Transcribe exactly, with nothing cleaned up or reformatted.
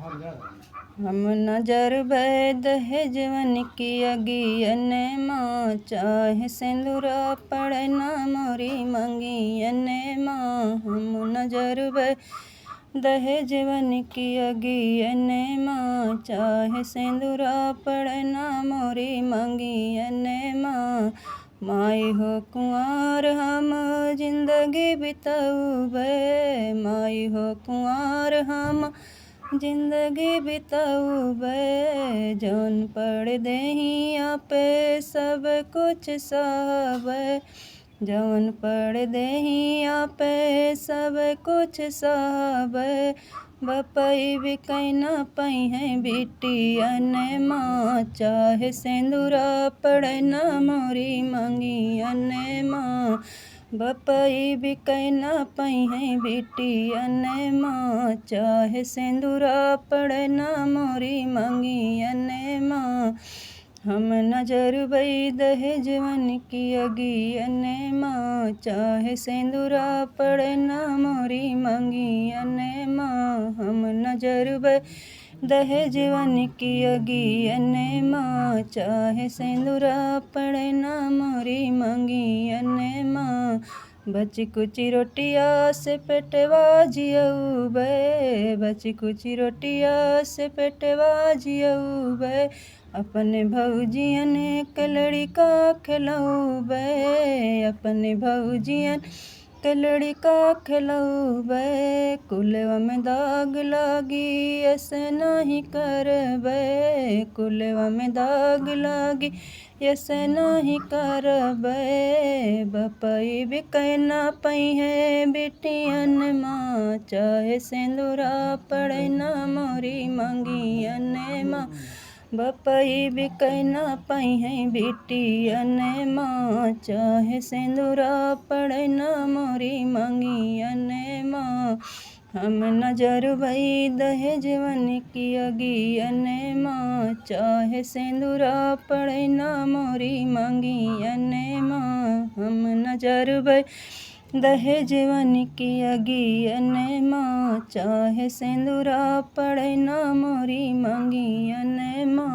हम न जरबै दहेजवन की अगियन मा, चाहे सेंदुरा पड़े ना मोरी मंगियन मा। हम न जरबै दहेजवन की अगियन मा, चाहे सेंदुरा पड़े ना मोरी मंगियन मा। माई हो कुंवार हम जिंदगी बितउबै, माई हो कुंवार हम जिंदगी बितउबै। जौन पड़ देहिया पे सब कुछ सहबै, जौन पड़ देहिया पे सब कुछ सहबै। बपई बिकै ना पइहैं बिटियन मा, चाहे सेंदुरा पड़े ना मोरी मंगियन मा। बपई बिकै ना पइहैं बिटियन मा, चाहे सेंदुरा पड़े ना मोरी मंगियन मा। हम न जरबै दहेजवन की अगियन मा, चाहे सेंदुरा पड़े ना मोरी मंगियन मा। हम न जरबै दहेजवन की अगियन मा, चाहे सेंदुरा पड़े ना मोरी मंगियन मा। बच कुछ रोटिया से पेटवा जियउबै, बच कुछ रोटिया से पेटवा जियउबै। अपन भौजियन के लड़िका खेलउबै, अपन भौजियन के लड़िका खेलउबै। कुलवा में दाग लागी, ऐसे नाहीं करबै, कुलवा में दाग लागी, ऐसे नाहीं करबै। बपई बिकै ना पइहैं बिटियन मा, चाहे सेंदुरा पड़े ना मोरी मंगियन मा। बपई बिकै ना पइहैं बिटियन मा, चाहे सेंदुरा पड़े ना मोरी मंगियन मा। हम न जरबै दहेजवन की अगियन मा, चाहे सेंदुरा पड़े ना मोरी मंगियन मा। हम न जरबै दहेजवन की अगियन मा, चाहे सेंदुरा पड़े ना मोरी मंगियन मा।